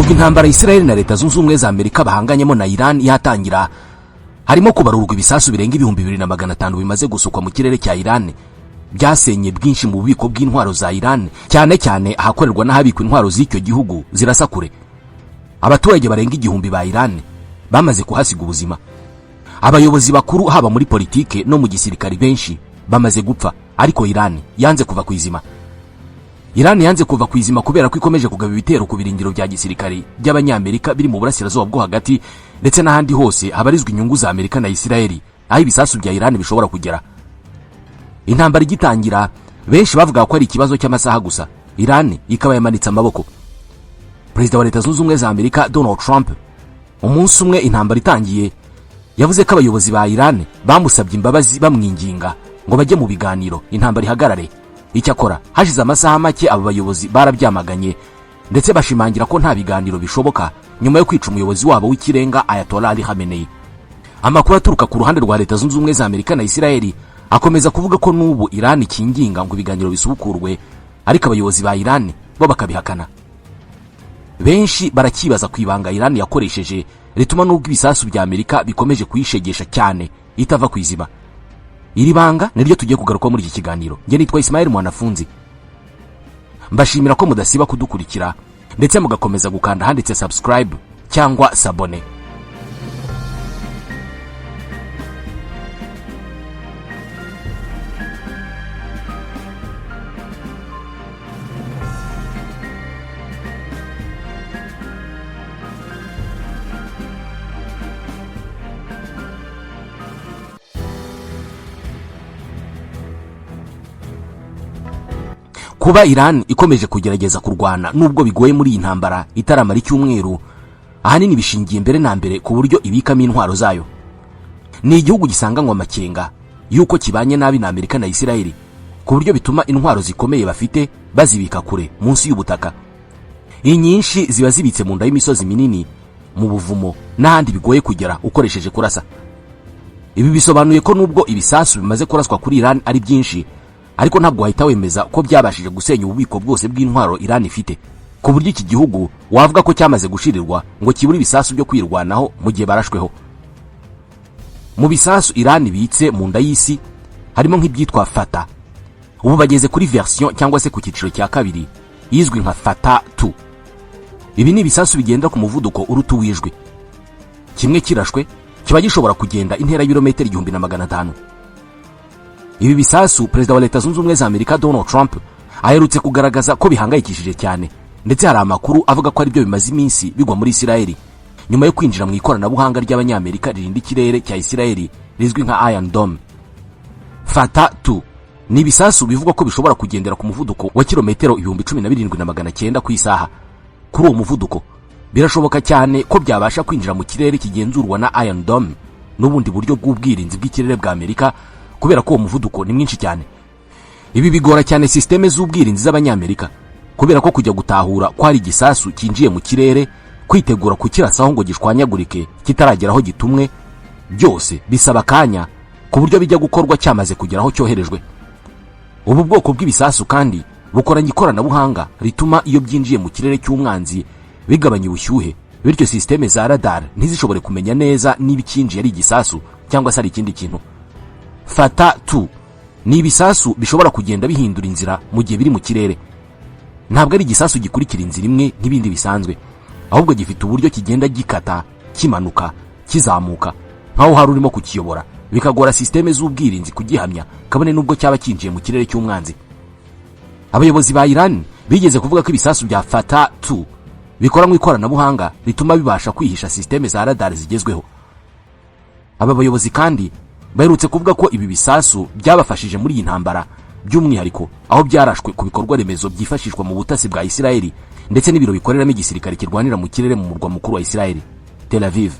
Kuva intambara Israel na Leta Zunze Ubumwe za Amerika bahanganyemo na Iran yatangira, harimo kubarurwa ibisasu birenga 2500 bimaze gusukwa mu kirere cya Iran, byasenye bwinshi mu bubiko bw'intwaro za Iran, cyane cyane ahakorerwa n'ahabikwa intwaro z'icyo gihugu zirasa kure. Abaturage barenga 1000 ba Iran bamaze kuhasiga ubuzima. Abayobozi bakuru haba muri politike no mu gisirikari benshi bamaze gupfa, ariko Iran yanze kuva ku izima. Iran yanze kuva ku izima kubera ko ikomeje kugaba ibitero ku birindiro bya gisirikari by'Abanyamerika biri mu burasirazuba bwo hagati ndetse n'ahandi hose habarizwa inyungu za Amerika na Isirayeli, aho ibisasu bya Iran bishobora kugera. Intambara igitangira, benshi bavugaga ko ari ikibazo cy'amasaha gusa, Iran ikaba yamanitse amaboko. Perezida wa Leta Zunze Ubumwe za Amerika Donald Trump, umunsi umwe intambara itangiye, yavuze ko abayobozi ba Iran bamusabye imbabazi bamwinginga ngo bajye mu biganiro intambara ihagarare. Icyakora hashize amasaha make aba bayobozi barabyamaganye, ndetse bashimangira ko nta biganiro bishoboka nyuma yo kwica umuyobozi wabo w'ikirenga Ayatollah Ali Khamenei. Amakuru aturuka ku ruhande rwa Leta Zunze Ubumwe za Amerika na Isirayeli akomeza kuvuga ko n'ubu Iran ikinginga ngo ibiganiro bisubukurwe, ariko abayobozi ba Iran bo bakabihakana. Benshi barakibaza ku ibanga Iran yakoresheje rituma n'ubwo ibisasu bya Amerika bikomeje kuyishegesha cyane itava ku izima. Iri banga niryo tugiye kugarukaho muri iki kiganiro. Njye nitwa Ismael Mwanafunzi, mbashimira ko mudasiba kudukurikira ndetse mugakomeza gukanda handitse subscribe cyangwa s'abonner. Kuba Iran ikomeje kugerageza kurwana nubwo bigoye muri iyi ntambara itaramara icyumweru, ahanini bishingiye mbere na mbere ku buryo ibikamo intwaro zayo. Ni igihugu gisanganywe amakenga y'uko kibanye nabi na Amerika na Isirayeli, ku buryo bituma intwaro zikomeye bafite bazibika kure munsi y'ubutaka. Inyinshi ziba zibitse mu nda y'imisozi minini, mu buvumo n'ahandi bigoye kugera ukoresheje kurasa. Ibi bisobanuye ko nubwo ibisasu bimaze kuraswa kuri Iran ari byinshi, ariko ntabwo wahita wemeza ko byabashije gusenya ububiko bwose bw'intwaro Iran ifite, ku buryo iki gihugu wavuga ko cyamaze gushirirwa ngo kibure ibisasu byo kwirwanaho mu gihe barashweho. Mu bisasu Iran ibitse mu nda y'isi harimo nk'ibyitwa Fata. Ubu bageze kuri version cyangwa se ku cyiciro cya kabiri izwi nka Fata 2. Ibi ni ibisasu bigenda ku muvuduko uruta uw'ijwi. Kimwe kirashwe kiba gishobora kugenda intera y'ibirometero 1500. Ibi bisasu Perezida wa Leta Zunze Ubumwe za Amerika Donald Trump aherutse kugaragaza ko bihangayikishije cyane, ndetse hari amakuru avuga ko aribyo bimaze iminsi bigwa muri Isirayeli nyuma yo kwinjira mu ikoranabuhanga ry'Abanyamerika ririnda ikirere cya Isirayeli rizwi nka Iron Dome. Fata 2 ni ibisasu bivugwa ko bishobora kugendera ku muvuduko wa kilometero 17,900 ku isaha. Kuri uwo muvuduko birashoboka cyane ko byabasha kwinjira mu kirere kigenzurwa na Iron Dome n'ubundi buryo bw'ubwirinzi bw'ikirere bwa Amerika, kubera ko uwo muvuduko ni mwinshi cyane. Ibi bigora cyane sisiteme z'ubwirinzi z'Abanyamerika, kubera ko kujya gutahura ko hari igisasu cyinjiye mu kirere, kwitegura kukirasaho ngo gishwanyagurike kitaragera aho gitumwe, byose bisaba akanya, ku buryo bijya gukorwa cyamaze kugera aho cyoherejwe. Ubu bwoko bw'ibisasu kandi bukoranye ikoranabuhanga rituma iyo byinjiye mu kirere cy'umwanzi bigabanya ubushyuhe, bityo sisiteme za radar ntizishobore kumenya neza niba icyinjiye ari igisasu cyangwa se ari ikindi kintu. Fata 2 ni ibisasu bishobora kugenda bihindura inzira mu gihe biri mu kirere. Ntabwo ari igisasu gikurikira inzira imwe nk'ibindi bisanzwe, ahubwo gifite uburyo kigenda gikata, kimanuka, kizamuka nkaho hari urimo kukiyobora, bikagora sisiteme z'ubwirinzi kugihamya kabone n'ubwo cyaba cyinjiye mu kirere cy'umwanzi. Abayobozi ba Iran bigeze kuvuga ko ibisasu bya Fata 2 bikora mu ikoranabuhanga rituma bibasha kwihisha sisiteme za radar zigezweho. Aba bayobozi kandi baherutse kuvuga ko ibi bisasu byabafashije muri iyi ntambara, by'umwihariko aho byarashwe ku bikorwa remezo byifashishwa mu butasi bwa Isirayeli ndetse n'ibiro bikoreramo igisirikare kirwanira mu kirere mu murwa mukuru wa Isirayeli, Tel Aviv.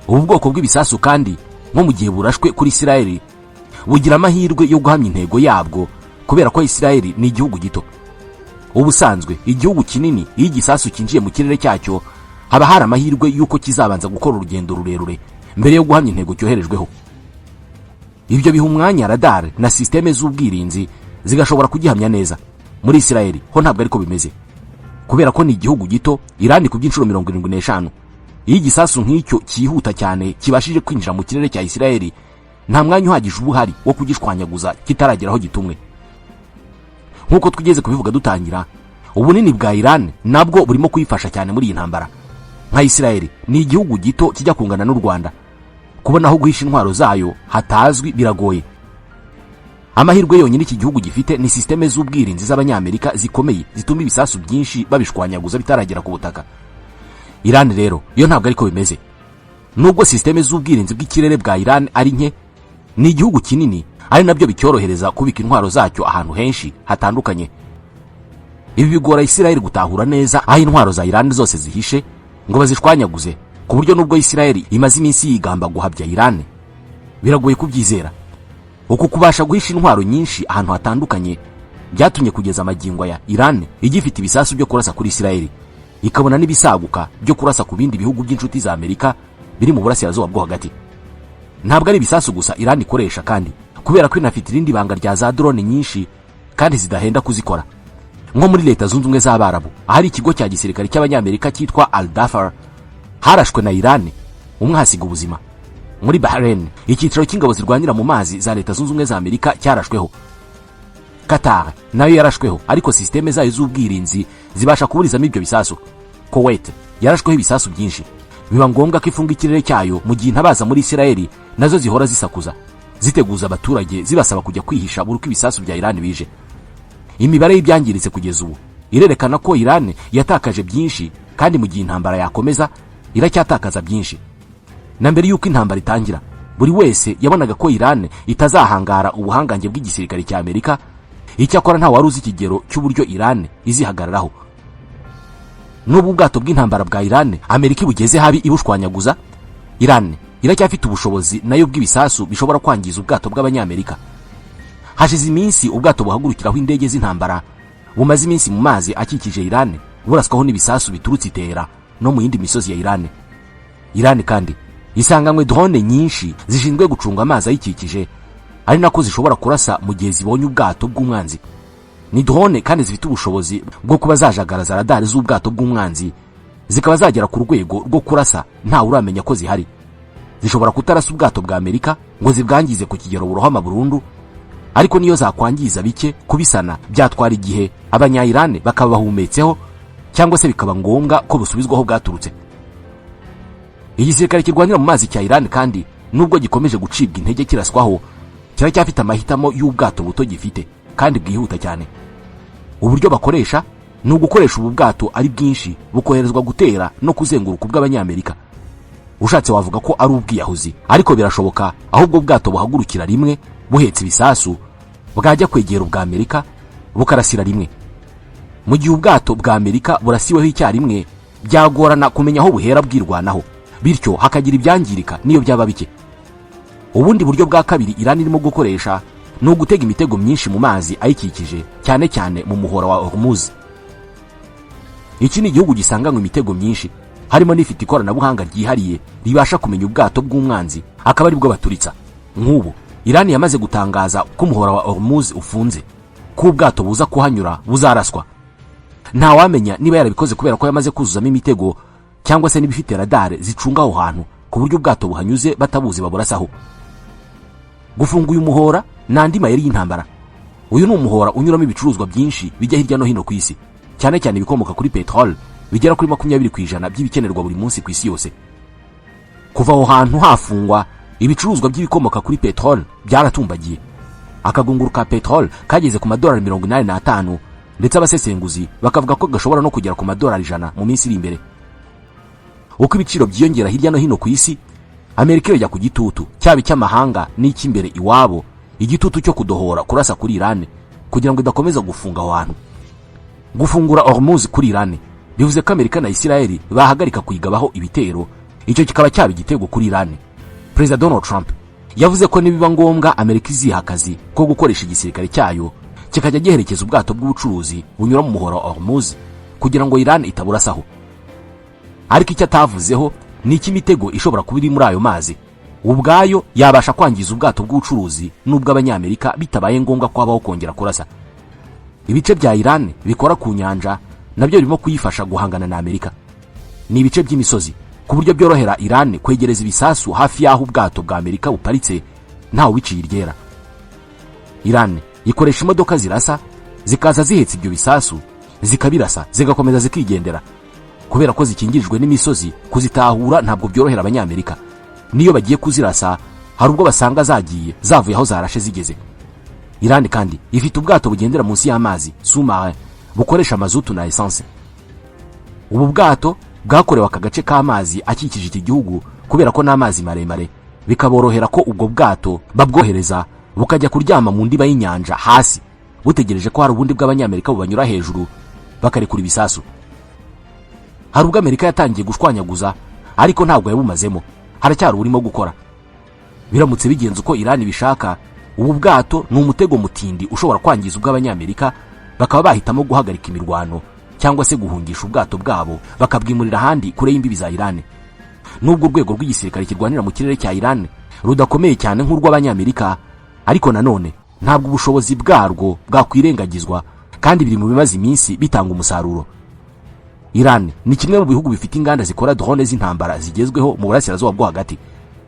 Ubu bwoko bw'ibisasu kandi nko mu gihe burashwe kuri Isirayeli bugira amahirwe yo guhamya intego yabwo, kubera ko Isirayeli ni igihugu gito. Ubusanzwe igihugu kinini iyo igisasu cyinjiye mu kirere cyacyo haba hari amahirwe y'uko kizabanza gukora urugendo rurerure mbere yo guhamya intego cyoherejweho. Ibyo biha umwanya radar na sisiteme z'ubwirinzi zigashobora kugihamya neza. Muri Isirayeli ho ntabwo ariko bimeze. Kubera ko ni igihugu gito, Irani ku by'inshuro 75. Iyo igisasu nk'icyo cyihuta cyane kibashije kwinjira mu kirere cya Isirayeli, nta mwanya uhagije uba uhari wo kugishwanyaguza kitaragera aho gitumwe. Nk'uko twigeze kubivuga dutangira, ubunini bwa Iran nabwo burimo kuyifasha cyane muri iyi ntambara. Nka Isirayeli ni igihugu gito kijya kungana n'u Rwanda, kubona aho guhisha intwaro zayo hatazwi biragoye. Amahirwe yonyine iki gihugu gifite ni sisiteme z'ubwirinzi z'Abanyamerika zikomeye, zituma ibisasu byinshi babishwanyaguza bitaragera ku butaka. Iran rero yo ntabwo ariko bimeze. Nubwo sisiteme z'ubwirinzi bw'ikirere bwa Iran ari nke, ni igihugu kinini, ari nabyo bicyorohereza kubika intwaro zacyo ahantu henshi hatandukanye. Ibi bigora Isirayeli gutahura neza aho intwaro za Iran zose zihishe ngo bazishwanyaguze, ku buryo nubwo Isirayeli imaze iminsi yigamba guhabya Iran, biragoye kubyizera. Uku kubasha guhisha intwaro nyinshi ahantu hatandukanye byatumye kugeza amagingo ya Iran igifite ibisasu byo kurasa kuri Isirayeli, ikabona n'ibisaguka byo kurasa ku bindi bihugu by'inshuti za Amerika biri mu Burasirazuba bwo Hagati. Ntabwo ari ibisasu gusa Iran ikoresha kandi, kubera ko inafite irindi banga rya za drone nyinshi kandi zidahenda kuzikora. Nko muri Leta Zunze Ubumwe z'Abarabu, ahari ikigo cya gisirikare cy'Abanyamerika cyitwa Al Dafar, harashwe na Iran, umwe ahasiga ubuzima. Muri Bahrain, icyicaro cy'ingabo zirwanira mu mazi za Leta Zunze Ubumwe za Amerika cyarashweho. Qatar nayo yarashweho, ariko sisiteme zayo z'ubwirinzi zibasha kuburizamo ibyo bisasu. Kuwait yarashweho ibisasu byinshi, biba ngombwa ko ifunga ikirere cyayo, mu gihe intabaza muri Isirayeli nazo zihora zisakuza, ziteguza abaturage, zibasaba kujya kwihisha buri uko ibisasu bya Iran bije. Imibare y'ibyangiritse kugeza ubu irerekana ko Iran yatakaje byinshi, kandi mu gihe intambara yakomeza iracyatakaza byinshi. Na mbere y'uko intambara itangira, buri wese yabonaga ko Iran itazahangara ubuhangange bw'igisirikare cya Amerika. Icyakora nta wari uzi ikigero cy'uburyo Iran izihagararaho. N'ubu ubwato bw'intambara bwa Iran Amerika ibugeze habi ibushwanyaguza, Iran iracyafite ubushobozi nayo bw'ibisasu bishobora kwangiza ubwato bw'Abanyamerika. Hashize iminsi ubwato buhagurukiraho indege z'intambara bumaze iminsi mu mazi akikije Iran buraswaho n'ibisasu biturutse itera no mu yindi misozi ya Iran. Iran kandi isanganywe drone nyinshi zishinzwe gucunga amazi ayikikije, ari nako zishobora kurasa mu gihe zibonye ubwato bw'umwanzi. Ni drone kandi zifite ubushobozi bwo kuba zajagaraza radari z'ubwato bw'umwanzi, zikaba zagera ku rwego rwo kurasa ntawe uramenya ko zihari. Zishobora kutarasa ubwato bwa Amerika ngo zibwangize ku kigero burohama burundu, ariko niyo zakwangiza bike, kubisana byatwara igihe, Abanyayirani bakaba bahumetseho, cyangwa se bikaba ngombwa ko busubizwaho bwaturutse. Igisirikare kirwanira mu mazi cya Iran kandi, nubwo gikomeje gucibwa intege kiraswaho, kiracyafite amahitamo y'ubwato buto gifite kandi bwihuta cyane. Uburyo bakoresha ni ugukoresha ubu bwato ari bwinshi, bukoherezwa gutera no kuzenguruka ubw'Abanyamerika. Ushatse wavuga ko ari ubwiyahuzi, ariko birashoboka aho ubwo bwato buhagurukira rimwe buhetse ibisasu, bwajya kwegera ubwa Amerika bukarasira rimwe. Mu gihe ubwato bwa Amerika burasiweho icyarimwe, byagorana kumenya aho buhera bwirwanaho, bityo hakagira ibyangirika n'iyo byaba bike. Ubundi buryo bwa kabiri Iran irimo gukoresha ni ugutega imitego myinshi mu mazi ayikikije, cyane cyane mu muhora wa Hormuz. Iki ni igihugu gisanganywe imitego myinshi, harimo n'ifite ikoranabuhanga ryihariye ribasha kumenya ubwato bw'umwanzi, akaba aribwo baturitsa. Nk'ubu Iran yamaze gutangaza ko umuhora wa Hormuz ufunze, ko ubwato buza kuhanyura buzaraswa. Ntawamenya niba yarabikoze kubera ko yamaze kuzuzamo imitego, cyangwa se n'ibifite radare zicunga aho hantu, ku buryo ubwato buhanyuze batabuzi baburasaho. Gufunga uyu muhora ni andi mayeri y'intambara. Uyu ni umuhora unyuramo ibicuruzwa byinshi bijya hirya no hino ku isi, cyane cyane ibikomoka kuri peteroli bigera kuri 20% by'ibikenerwa buri munsi ku isi yose. Kuva aho hantu hafungwa, ibicuruzwa by'ibikomoka kuri peteroli byaratumbagiye. Akagunguru ka peteroli kageze ku madolari 85, ndetse abasesenguzi bakavuga ko gashobora no kugera ku madolari 100 mu minsi iri imbere. Uko ibiciro byiyongera hirya no hino ku isi, Amerika irajya ku gitutu, cyaba icy'amahanga n'icy'imbere iwabo, igitutu cyo kudohora kurasa kuri Irani kugira ngo idakomeza gufunga aho hantu. Gufungura Hormuz kuri Irani bivuze ko Amerika na Isirayeli bahagarika kuyigabaho ibitero, icyo kikaba cyaba igitego kuri Irani. Perezida Donald Trump yavuze ko nibiba ngombwa Amerika iziha akazi ko gukoresha igisirikare cyayo kikajya giherekeza ubwato bw'ubucuruzi bunyura mu muhora wa Hormuz kugira ngo Iran itaburasaho. Ariko icyo atavuzeho ni icy'imitego ishobora kuba iri muri ayo mazi, ubwayo yabasha kwangiza ubwato bw'ubucuruzi n'ubw'Abanyamerika bitabaye ngombwa ko habaho kongera kurasa. Ibice bya Iran bikora ku nyanja Nabyo birimo kuyifasha guhangana na Amerika. Ni ibice by'imisozi ku buryo byorohera Iran kwegereza ibisasu hafi y'aho ubwato bwa Amerika buparitse ntawe ubiciye iryera. Iran ikoresha imodoka zirasa, zikaza zihetse ibyo bisasu, zikabirasa, zigakomeza zikigendera. Kubera ko zikingirijwe n'imisozi, kuzitahura ntabwo byorohera Abanyamerika. Niyo bagiye kuzirasa, hari ubwo basanga zagiye, zavuye aho zarashe zigeze. Iran kandi ifite ubwato bugendera munsi y'amazi, sous-marin, bukoresha mazutu na essence. Ubu bwato bwakorewe aka gace k'amazi akikije iki gihugu, kubera ko n'amazi maremare, bikaborohera ko ubwo bwato babwohereza bukajya kuryama mu ndiba y'inyanja hasi, butegereje ko hari ubundi bw'Abanyamerika bubanyura hejuru bakarekura ibisasu. Hari ubwo Amerika yatangiye gushwanyaguza, ariko ntabwo yabumazemo, haracyari urimo gukora. Biramutse bigenze uko Iran ibishaka, ubu bwato ni umutego mutindi ushobora kwangiza ubw'Abanyamerika, bakaba bahitamo guhagarika imirwano cyangwa se guhungisha ubwato bwabo bakabwimurira ahandi kure y'imbibi za Iran. Nubwo urwego rw'igisirikare kirwanira mu kirere cya Iran rudakomeye cyane nk'urw'Abanyamerika, ariko nanone ntabwo ubushobozi bwarwo bwakwirengagizwa, kandi biri mu bimaze iminsi bitanga umusaruro. Iran ni kimwe mu bihugu bifite inganda zikora drone z'intambara zigezweho mu Burasirazuba bwo Hagati.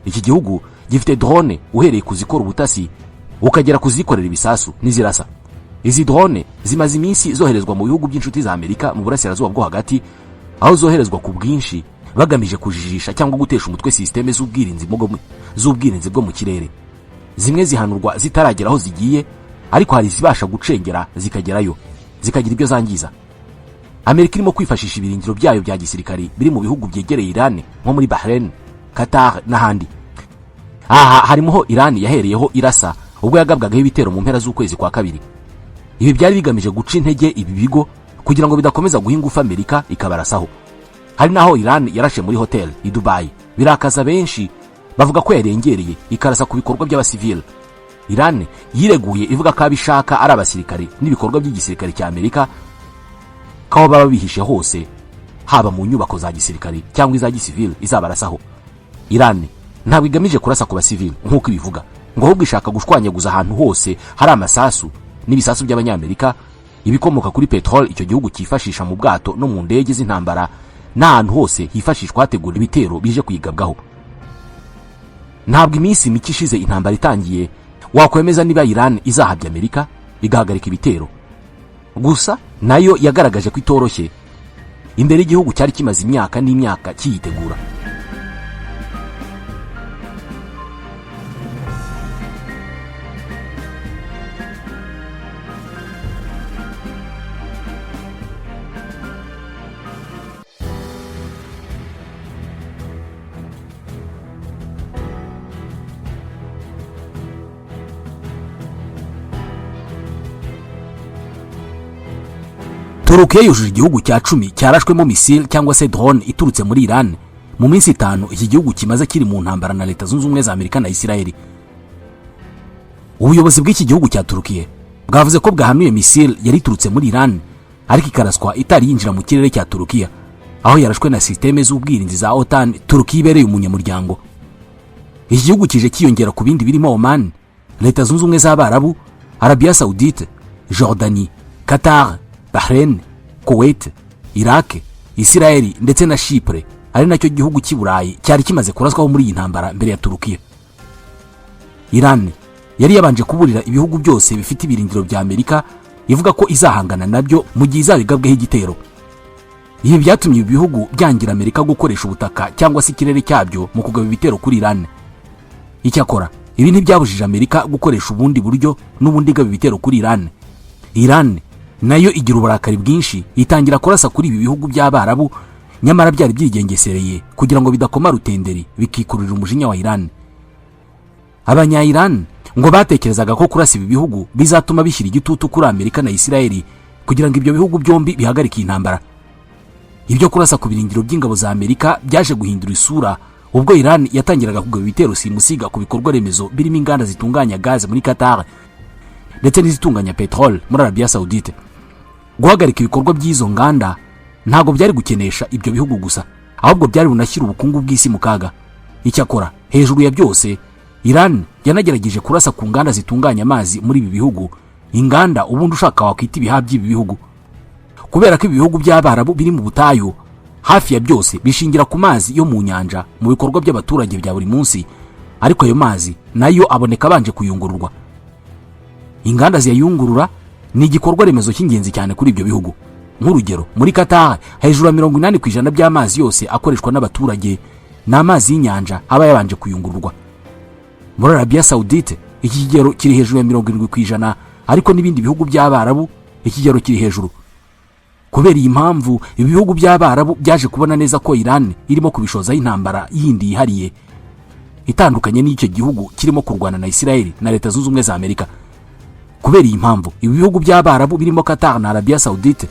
Iki gihugu gifite drone uhereye ku zikora ubutasi ukagera ku zikorera ibisasu n'izirasa. Izi drone zimaze iminsi zoherezwa mu bihugu by'inshuti za Amerika mu Burasirazuba bwo Hagati, aho zoherezwa ku bwinshi bagamije kujijisha cyangwa gutesha umutwe sisiteme z'ubwirinzi bwo mu kirere. Zimwe zihanurwa zitaragera aho zigiye, ariko hari izibasha gucengera zikagerayo, zikagira ibyo zangiza. Amerika irimo kwifashisha ibirindiro byayo bya gisirikari biri mu bihugu byegereye Iran, nko muri Bahrain, Qatar n'ahandi. Aha harimo ho Iran yahereyeho irasa ubwo yagabwagaho ibitero mu mpera z'ukwezi kwa kabiri. Ibi byari bigamije guca intege ibi bigo kugira ngo bidakomeza guha ingufu Amerika ikabarasaho. Hari naho Iran yarashe muri hotel i Dubai, birakaza benshi, bavuga ko yarengereye ikarasa ku bikorwa by'abasivile. Iran yireguye ivuga ko abishaka ari abasirikare n'ibikorwa by'igisirikare cya Amerika, ko aho baba bihishe hose, haba mu nyubako za gisirikare cyangwa iza gisivile, izabarasaho. Iran ntabwo igamije kurasa ku basivile nk'uko ibivuga, ngo ahubwo ishaka gushwanyaguza ahantu hose hari amasasu n'ibisasu by'Abanyamerika, ibikomoka kuri peteroli icyo gihugu cyifashisha mu bwato no mu ndege z'intambara, n'ahantu hose hifashishwa hategura ibitero bije kuyigabwaho. Ntabwo iminsi mike ishize intambara itangiye wakwemeza niba Iran izahabya Amerika igahagarika ibitero. Gusa nayo yagaragaje ko itoroshye imbere y'igihugu cyari kimaze imyaka n'imyaka kiyitegura. Turukiya yujuje igihugu cya 10 cyarashwemo misile cyangwa se drone iturutse muri Iran mu minsi 5 iki gihugu kimaze kiri mu ntambara na Leta Zunze Ubumwe za Amerika na Isirayeli. Ubuyobozi bw'iki gihugu cya Turukiya bwavuze ko bwahanuye misile yari iturutse muri Iran, ariko ikaraswa itari yinjira mu kirere cya Turukiya, aho yarashwe na sisiteme z'ubwirinzi za OTAN Turukiya ibereye umunyamuryango. Iki gihugu kije kiyongera ku bindi birimo Oman, Leta Zunze Ubumwe z'Abarabu, Arabia Saoudite, Jordanie, Qatar, Bahrain, Kuwait, Iraq, Israel ndetse na Chypre, ari nacyo gihugu cy'i Burayi cyari kimaze kuraswaho muri iyi ntambara mbere ya Turukiya. Iran yari yabanje kuburira ibihugu byose bifite ibirindiro bya Amerika, ivuga ko izahangana nabyo mu gihe izabigabweho igitero. Ibi byatumye ibi bihugu byangira Amerika gukoresha ubutaka cyangwa se ikirere cyabyo mu kugaba ibitero kuri Iran. Icyakora ibi ntibyabujije Amerika gukoresha ubundi buryo n'ubundi igaba ibitero kuri Iran. Iran nayo igira uburakari bwinshi, itangira kurasa kuri ibi bihugu by'Abarabu, nyamara byari byigengesereye kugira ngo bidakoma rutenderi bikikururira umujinya wa Iran. Abanya Iran ngo batekerezaga ko kurasa ibi bihugu bizatuma bishyira igitutu kuri Amerika na Isirayeli kugira ngo ibyo bihugu byombi bihagarike intambara. Ibyo kurasa ku birindiro by'ingabo za Amerika byaje guhindura isura ubwo Iran yatangiraga kugaba ibitero simusiga ku bikorwa remezo birimo inganda zitunganya gaze muri Qatar ndetse n'izitunganya peteroli muri Arabia Saoudite. Guhagarika ibikorwa by'izo nganda ntabwo byari gukenesha ibyo bihugu gusa, ahubwo byari bunashyira ubukungu bw'isi mu kaga. Icyakora hejuru ya byose, Iran yanagerageje kurasa ku nganda zitunganya amazi muri ibi bihugu, inganda ubundi ushaka wakwita ibihaha by'ibi bihugu. Kubera ko ibi bihugu by'Abarabu biri mu butayu, hafi ya byose bishingira ku mazi yo mu nyanja mu bikorwa by'abaturage bya buri munsi, ariko ayo mazi nayo aboneka abanje kuyungururwa. Inganda ziyayungurura ni igikorwa remezo cy'ingenzi cyane kuri ibyo bihugu. Nk'urugero, muri Qatar hejuru ya 80% by'amazi yose akoreshwa n'abaturage ni amazi y'inyanja aba yabanje kuyungururwa. Muri Arabia Saudite iki kigero kiri hejuru ya 70%, ariko n'ibindi bihugu by'Abarabu ikigero kiri hejuru. Kubera iyi mpamvu, ibi bihugu by'Abarabu byaje kubona neza ko Iran irimo kubishozaho intambara yindi yihariye itandukanye n'icyo gihugu kirimo kurwana na Israel na Leta Zunze Ubumwe za Amerika. Kubera iyi mpamvu, ibi bihugu by'Abarabu birimo Qatar na Arabia Saudite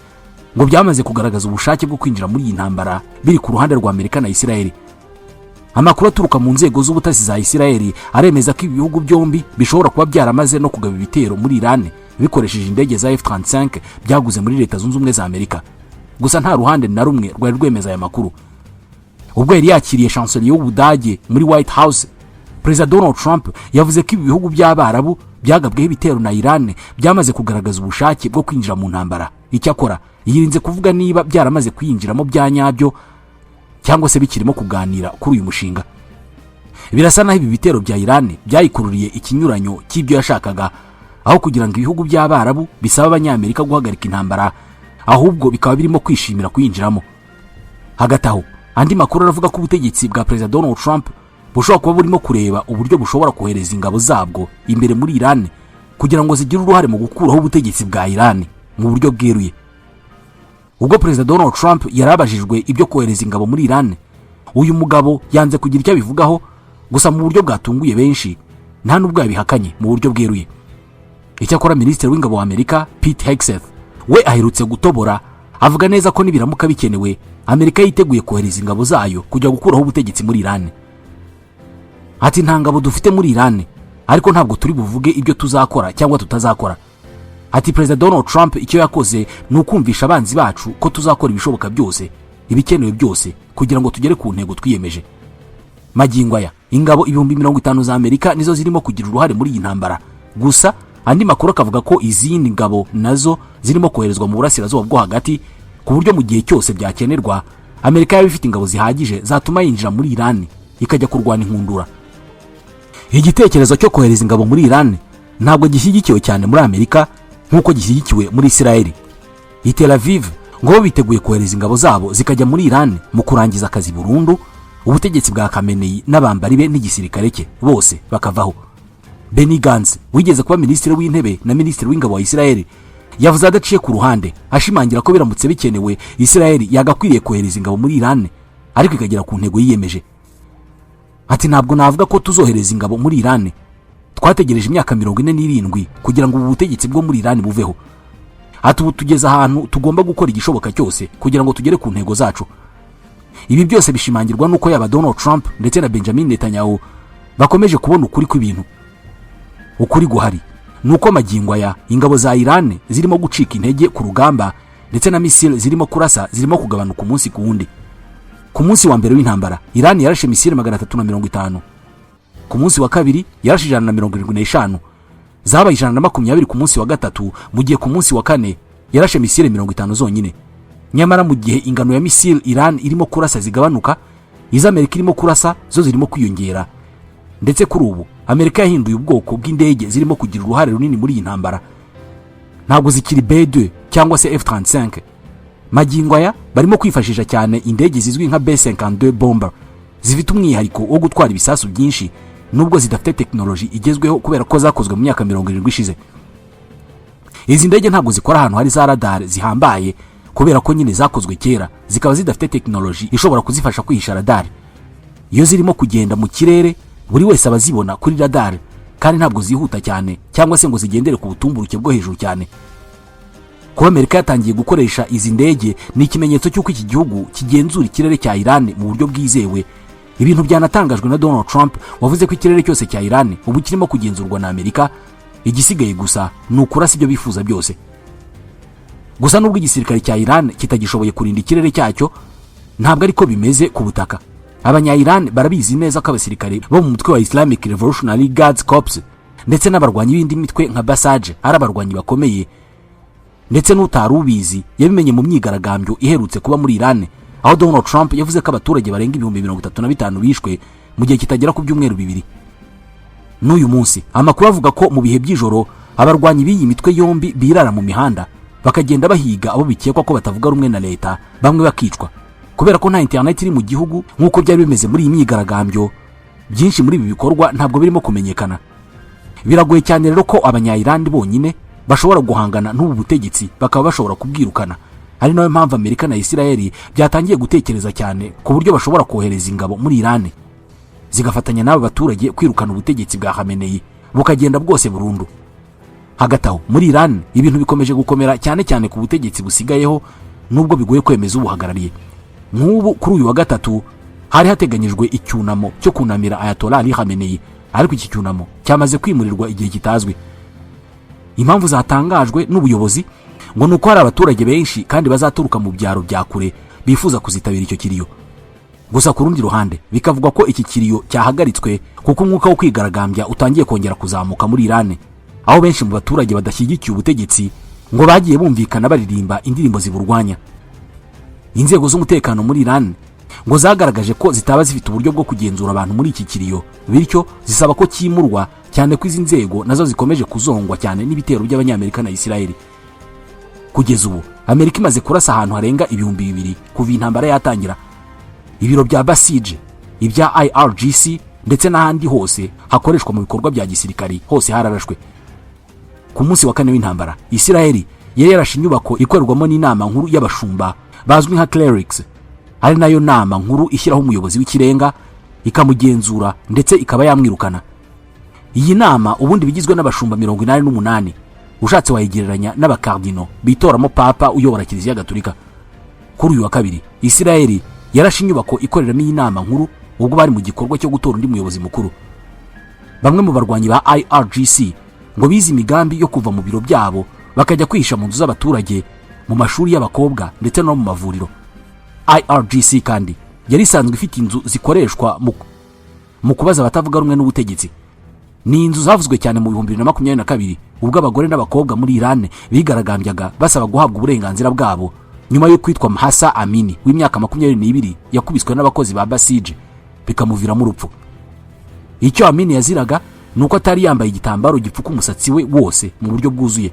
ngo byamaze kugaragaza ubushake bwo kwinjira muri iyi ntambara biri ku ruhande rwa Amerika na Israel. Amakuru aturuka mu nzego z'ubutasi za Israel aremeza ko ibi bihugu byombi bishobora kuba byaramaze no kugaba ibitero muri Iran bikoresheje indege za F-35 byaguze muri Leta Zunze Ubumwe za Amerika. Gusa nta ruhande na rumwe rwari rwemeza aya makuru. Ubwo yari yakiriye chancelier w'Ubudage muri White House, Perezida Donald Trump yavuze ko ibi bihugu by'Abarabu byagabweho ibitero na Iran byamaze kugaragaza ubushake bwo kwinjira mu ntambara. Icyakora yirinze kuvuga niba byaramaze kuyinjiramo bya nyabyo cyangwa se bikirimo kuganira kuri uyu mushinga. Birasa naho ibi bitero bya Iran byayikururiye ikinyuranyo cy'ibyo yashakaga. Aho kugira ngo ibihugu by'Abarabu bisaba Abanyamerika guhagarika intambara, ahubwo bikaba birimo kwishimira kuyinjiramo. Hagati aho, andi makuru aravuga ko ubutegetsi bwa Perezida Donald Trump bushobora kuba burimo kureba uburyo bushobora kohereza ingabo zabwo imbere muri Iran kugira ngo zigire uruhare mu gukuraho ubutegetsi bwa Iran mu buryo bweruye. Ubwo Perezida Donald Trump yari abajijwe ibyo kohereza ingabo muri Iran, uyu mugabo yanze kugira icyo abivugaho. Gusa mu buryo bwatunguye benshi, nta n'ubwo yabihakanye mu buryo bweruye. Icyakora Minisitiri w'Ingabo wa Amerika Pete Hegseth we aherutse gutobora avuga neza ko nibiramuka bikenewe, Amerika yiteguye kohereza ingabo zayo kujya gukuraho ubutegetsi muri Iran. Ati: "Nta ngabo dufite muri Iran, ariko ntabwo turi buvuge ibyo tuzakora cyangwa tutazakora." Ati: "Perezida Donald Trump icyo yakoze ni ukumvisha abanzi bacu ko tuzakora ibishoboka byose, ibikenewe byose, kugira ngo tugere ku ntego twiyemeje." Magingo aya, ingabo 50,000 za Amerika nizo zirimo kugira uruhare muri iyi ntambara. Gusa andi makuru akavuga ko izindi ngabo nazo zirimo koherezwa mu Burasirazuba bwo Hagati, ku buryo mu gihe cyose byakenerwa Amerika yaba ifite ingabo zihagije zatuma yinjira muri Iran ikajya kurwana inkundura. Igitekerezo cyo kohereza ingabo muri Iran ntabwo gishyigikiwe cyane muri Amerika nk'uko gishyigikiwe muri Israel. I Tel Aviv ngo bo biteguye kohereza ingabo zabo zikajya muri Iran mu kurangiza akazi burundu ubutegetsi bwa Khamenei n'abambari be n'igisirikare cye bose bakavaho. Benny Gantz, wigeze kuba Minisitiri w'Intebe na Minisitiri w'Ingabo wa Israel, yavuze adaciye ku ruhande, ashimangira ko biramutse bikenewe Israel yagakwiriye kohereza ingabo muri Iran, ariko ikagera ku ntego yiyemeje. Ati: "Ntabwo navuga ko tuzohereza ingabo muri Iran. Twategereje imyaka 47 kugira ngo ubu butegetsi bwo muri Iran buveho." Ati: "Ubu tugeze ahantu tugomba gukora igishoboka cyose kugira ngo tugere ku ntego zacu." Ibi byose bishimangirwa n'uko yaba Donald Trump ndetse na Benjamin Netanyahu bakomeje kubona ukuri kw'ibintu. Ukuri guhari ni uko magingo aya ingabo za Iran zirimo gucika intege ku rugamba, ndetse na misile zirimo kurasa zirimo kugabanuka umunsi ku wundi. Ku munsi wa mbere w'intambara, Iran yarashe misile 350. Ku munsi wa kabiri yarashe 175, zabaye 120 ku munsi wa gatatu, mu gihe ku munsi wa kane yarashe misile 50 zonyine. Nyamara mu gihe ingano ya misile Iran irimo kurasa zigabanuka, izo Amerika irimo kurasa zo zirimo kwiyongera. Ndetse kuri ubu Amerika yahinduye ubwoko bw'indege zirimo kugira uruhare runini muri iyi ntambara. Ntabwo zikiri B2 cyangwa se F35. Magingo aya barimo kwifashisha cyane indege zizwi nka B52 bomber, zifite umwihariko wo gutwara ibisasu byinshi, nubwo zidafite tekinoloji igezweho kubera ko zakozwe mu myaka 70 ishize. Izi ndege ntabwo zikora ahantu hari za radar zihambaye, kubera ko nyine zakozwe kera, zikaba zidafite tekinoloji ishobora kuzifasha kwihisha radar. Iyo zirimo kugenda mu kirere, buri wese aba azibona kuri radar, kandi ntabwo zihuta cyane cyangwa se ngo zigendere ku butumburuke bwo hejuru cyane. Kuba Amerika yatangiye gukoresha izi ndege ni ikimenyetso cy'uko iki gihugu kigenzura ikirere cya Iran mu buryo bwizewe, ibintu byanatangajwe na Donald Trump, wavuze ko ikirere cyose cya Iran ubu kirimo kugenzurwa na Amerika, igisigaye gusa ni ukurasa ibyo bifuza byose. Gusa nubwo igisirikare cya Iran kitagishoboye kurinda ikirere cyacyo, ntabwo ariko bimeze ku butaka. Abanya Iran barabizi neza ko abasirikare bo mu mutwe wa Islamic Revolutionary Guards Corps ndetse n'abarwanyi b'indi mitwe nka Basij ari abarwanyi bakomeye. Ndetse n'utari ubizi yabimenye mu myigaragambyo iherutse kuba muri Iran, aho Donald Trump yavuze ko abaturage barenga 35,000 bishwe mu gihe kitagera ku byumweru 2. N'uyu munsi amakuru avuga ko mu bihe by'ijoro abarwanyi b'iyi mitwe yombi birara mu mihanda, bakagenda bahiga abo bikekwa ko batavuga rumwe na leta, bamwe bakicwa. Kubera ko nta interineti iri mu gihugu nk'uko byari bimeze muri iyi myigaragambyo, byinshi muri ibi bikorwa ntabwo birimo kumenyekana. Biragoye cyane rero ko Abanya-Iran bonyine bashobora guhangana n'ubu butegetsi bakaba bashobora kubwirukana, ari nayo mpamvu Amerika na Isirayeli byatangiye gutekereza cyane ku buryo bashobora kohereza ingabo muri Iran zigafatanya n'aba baturage kwirukana ubutegetsi bwa Khamenei bukagenda bwose burundu. Hagati aho muri Iran ibintu bikomeje gukomera cyane cyane ku butegetsi busigayeho, nubwo bigoye kwemeza ubuhagarariye. Nk'ubu kuri uyu wa gatatu hari hateganyijwe icyunamo cyo kunamira Ayatollah Ali Khamenei, ariko iki cyunamo cyamaze kwimurirwa igihe kitazwi. Impamvu zatangajwe n'ubuyobozi ngo ni uko hari abaturage benshi kandi bazaturuka mu byaro bya kure bifuza kuzitabira icyo kiriyo. Gusa ku rundi ruhande bikavugwa ko iki kiriyo cyahagaritswe kuko umwuka wo kwigaragambya utangiye kongera kuzamuka muri Iran, aho benshi mu baturage badashyigikiye ubutegetsi ngo bagiye bumvikana baririmba indirimbo ziburwanya. Inzego z'umutekano muri Iran ngo zagaragaje ko zitaba zifite uburyo bwo kugenzura abantu muri iki kiriyo, bityo zisaba ko cyimurwa, cyane ko izi nzego nazo zikomeje kuzongwa cyane n'ibitero by'Abanyamerika na Isirayeli. Kugeza ubu Amerika imaze kurasa ahantu harenga 2000 kuva intambara yatangira. Ibiro bya Basij, ibya IRGC ndetse n'ahandi hose hakoreshwa mu bikorwa bya gisirikari hose hararashwe. Ku munsi wa kane w'intambara, Isirayeli yari yarashe inyubako ikorerwamo n'inama nkuru y'abashumba bazwi nka clerics, ari nayo nama nkuru ishyiraho umuyobozi w'ikirenga, ikamugenzura ndetse ikaba yamwirukana. Iyi nama ubundi bigizwe n'abashumba 88, ushatse wayigereranya n'abakardino bitoramo papa uyobora Kiliziya Gatolika. Kuri uyu wa kabiri Isirayeli yarashe inyubako ikoreramo iyi nama nkuru ubwo bari mu gikorwa cyo gutora undi muyobozi mukuru. Bamwe mu barwanyi ba IRGC ngo bize imigambi yo kuva mu biro byabo bakajya kwihisha mu nzu z'abaturage, mu mashuri y'abakobwa ndetse no mu mavuriro. IRGC kandi yari isanzwe ifite inzu zikoreshwa mu kubaza abatavuga rumwe n'ubutegetsi. Ni inzu zavuzwe cyane mu 2022 ubwo abagore n'abakobwa muri Iran bigaragambyaga basaba guhabwa uburenganzira bwabo nyuma yo kwitwa Mahsa Amini w'imyaka 22 yakubiswe n'abakozi ba Basij bikamuviramo urupfu. Icyo Amini yaziraga ni uko atari yambaye igitambaro gipfuka umusatsi we wose mu buryo bwuzuye.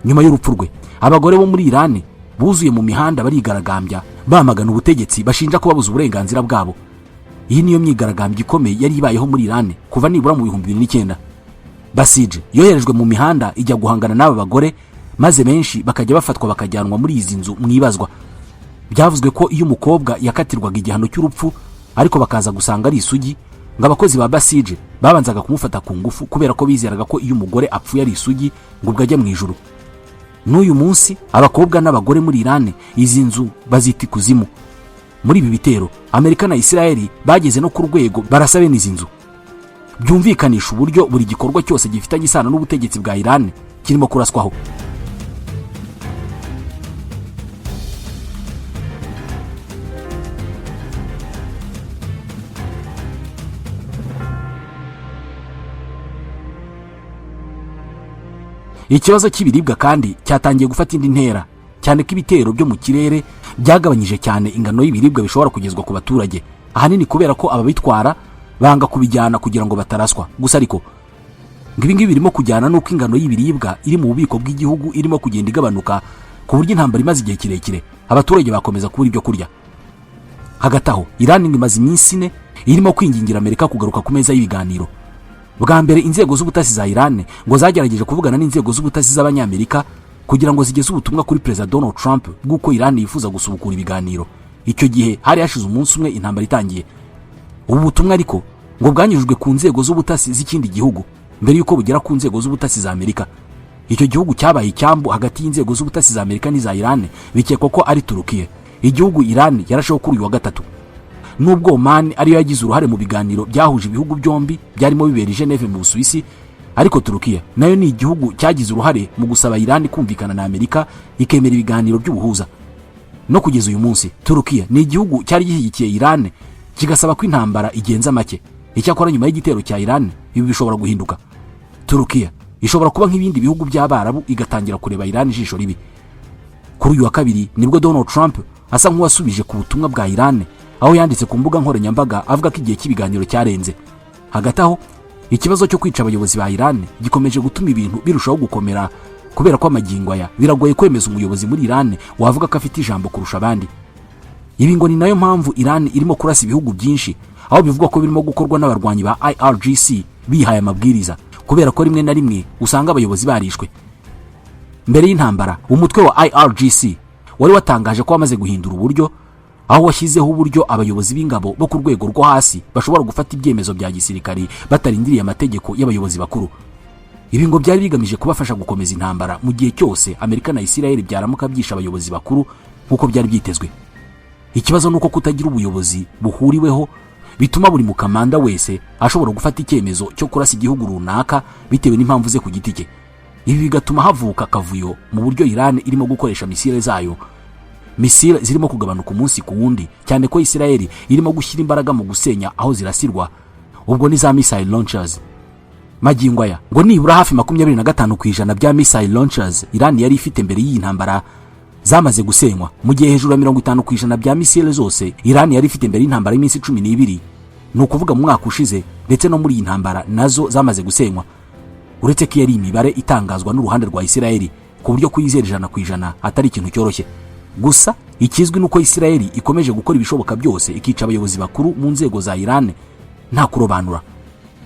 Nyuma y'urupfu rwe, abagore bo muri Iran buzuye mu mihanda barigaragambya, bamagana ubutegetsi bashinja kubabuza uburenganzira bwabo. Iyi niyo myigaragambyo ikomeye yari ibayeho muri Iran kuva nibura mu 2009. Basij yoherejwe mu mihanda ijya guhangana n'aba bagore, maze benshi bakajya bafatwa bakajyanwa muri izi nzu mwibazwa. Byavuzwe ko iyo umukobwa yakatirwaga igihano cy'urupfu ariko bakaza gusanga ari isugi, ngo abakozi ba Basij babanzaga kumufata ku ngufu, kubera ko bizeraga ko iyo umugore apfuye ari isugi ngo ubwo ajya mu ijuru. N'uyu munsi abakobwa n'abagore muri Iran izi nzu bazita ikuzimu. Muri ibi bitero Amerika na Isirayeli bageze no ku rwego barasa bene izi nzu, byumvikanisha uburyo buri gikorwa cyose gifitanye isano n'ubutegetsi bwa Iran kirimo kuraswaho. Ikibazo cy'ibiribwa kandi cyatangiye gufata indi ntera, cyane ko ibitero byo mu kirere byagabanyije cyane ingano y'ibiribwa bishobora kugezwa ku baturage, ahanini kubera ko ababitwara banga kubijyana kugira ngo bataraswa. Gusa ariko ngo ibi ngibi birimo kujyana n'uko ingano y'ibiribwa iri mu bubiko bw'igihugu irimo kugenda igabanuka, ku buryo intambara imaze igihe kirekire abaturage bakomeza kubura ibyo kurya. Hagati aho Iran imaze iminsi 4 irimo kwingingira Amerika kugaruka ku meza y'ibiganiro. Bwa mbere inzego z'ubutasi za Iran ngo zagerageje kuvugana n'inzego z'ubutasi z'Abanyamerika kugira ngo zigeze ubutumwa kuri Perezida Donald Trump bw'uko Iran yifuza gusubukura ibiganiro. Icyo gihe hari hashize umunsi umwe intambara itangiye. Ubu butumwa ariko ngo bwanyujijwe ku nzego z'ubutasi z'ikindi gihugu mbere y'uko bugera ku nzego z'ubutasi za Amerika. Icyo gihugu cyabaye icyambu hagati y'inzego z'ubutasi za Amerika n'iza Iran, bikekwa ko ari Turukiya, igihugu Iran yarasheho kuri uyu wa gatatu. Nubwo Oman ariyo yagize uruhare mu biganiro byahuje ibihugu byombi byarimo bibera i Geneve mu Busuwisi, ariko Turukiya nayo ni igihugu cyagize uruhare mu gusaba Iran kumvikana na Amerika ikemera ibiganiro by'ubuhuza. No kugeza uyu munsi Turukiya ni igihugu cyari gishyigikiye Iran, kigasaba ko intambara igenza make. Icyakora nyuma y'igitero cya Iran ibi bishobora guhinduka. Turukiya ishobora kuba nk'ibindi bihugu by'Abarabu igatangira kureba Iran ijisho ribi. Kuri uyu wa kabiri nibwo Donald Trump asa nk'uwasubije ku butumwa bwa Iran, aho yanditse ku mbuga nkoranyambaga avuga ko igihe cy'ibiganiro cyarenze. Hagati aho, ikibazo cyo kwica abayobozi ba Iran gikomeje gutuma ibintu birushaho gukomera, kubera ko amagingo aya biragoye kwemeza umuyobozi muri Iran wavuga ko afite ijambo kurusha abandi. Ibi ngo ni nayo mpamvu Iran irimo kurasa ibihugu byinshi, aho bivugwa ko birimo gukorwa n'abarwanyi ba IRGC bihaye amabwiriza, kubera ko rimwe na rimwe usanga abayobozi barishwe. Mbere y'intambara, umutwe wa IRGC wari watangaje ko wamaze guhindura uburyo, aho washyizeho uburyo abayobozi b'ingabo bo ku rwego rwo hasi bashobora gufata ibyemezo bya gisirikari batarindiriye amategeko y'abayobozi bakuru. Ibi ngo byari bigamije kubafasha gukomeza intambara mu gihe cyose Amerika na Isirayeli byaramuka byishe abayobozi bakuru nk'uko byari byitezwe. Ikibazo ni uko kutagira ubuyobozi buhuriweho bituma buri mukamanda wese ashobora gufata icyemezo cyo kurasa igihugu runaka bitewe n'impamvu ze ku giti cye. Ibi bigatuma havuka akavuyo mu buryo Iran irimo gukoresha misile zayo, misile zirimo kugabanuka umunsi ku wundi, cyane ko Isirayeli irimo gushyira imbaraga mu gusenya aho zirasirwa, ubwo ni za missile launchers. Magingo aya ngo nibura hafi 25% bya missile launchers Iran yari ifite mbere y'iyi ntambara zamaze gusenywa, mu gihe hejuru ya 50% bya misile zose Iran yari ifite mbere y'intambara y'iminsi 12, ni ukuvuga mu mwaka ushize, ndetse no muri iyi ntambara, nazo zamaze gusenywa, uretse ko iyo ari imibare itangazwa n'uruhande rwa Isirayeli, ku buryo kuyizera 100% atari ikintu cyoroshye. Gusa ikizwi ni uko Isirayeli ikomeje gukora ibishoboka byose ikica abayobozi bakuru mu nzego za Iran nta kurobanura.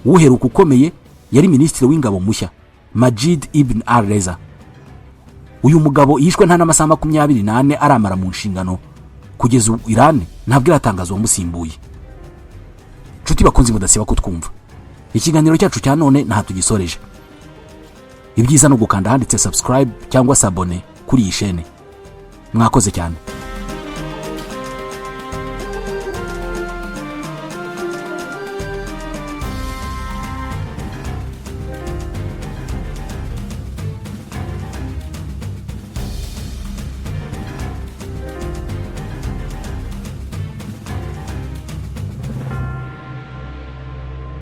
Uheruka ukomeye yari minisitiri w'ingabo mushya, Majid Ibn Al Reza. Uyu mugabo yishwe nta n'amasaha 24 aramara mu nshingano. Kugeza ubu Iran ntabwo iratangaza uwamusimbuye. Nshuti bakunzi mudasiba kutwumva, ikiganiro cyacu cya none ntaha tugisoreje. Ibyiza ni ugukanda ahanditse subscribe cyangwa s'abonner kuri iyi shene. Mwakoze cyane.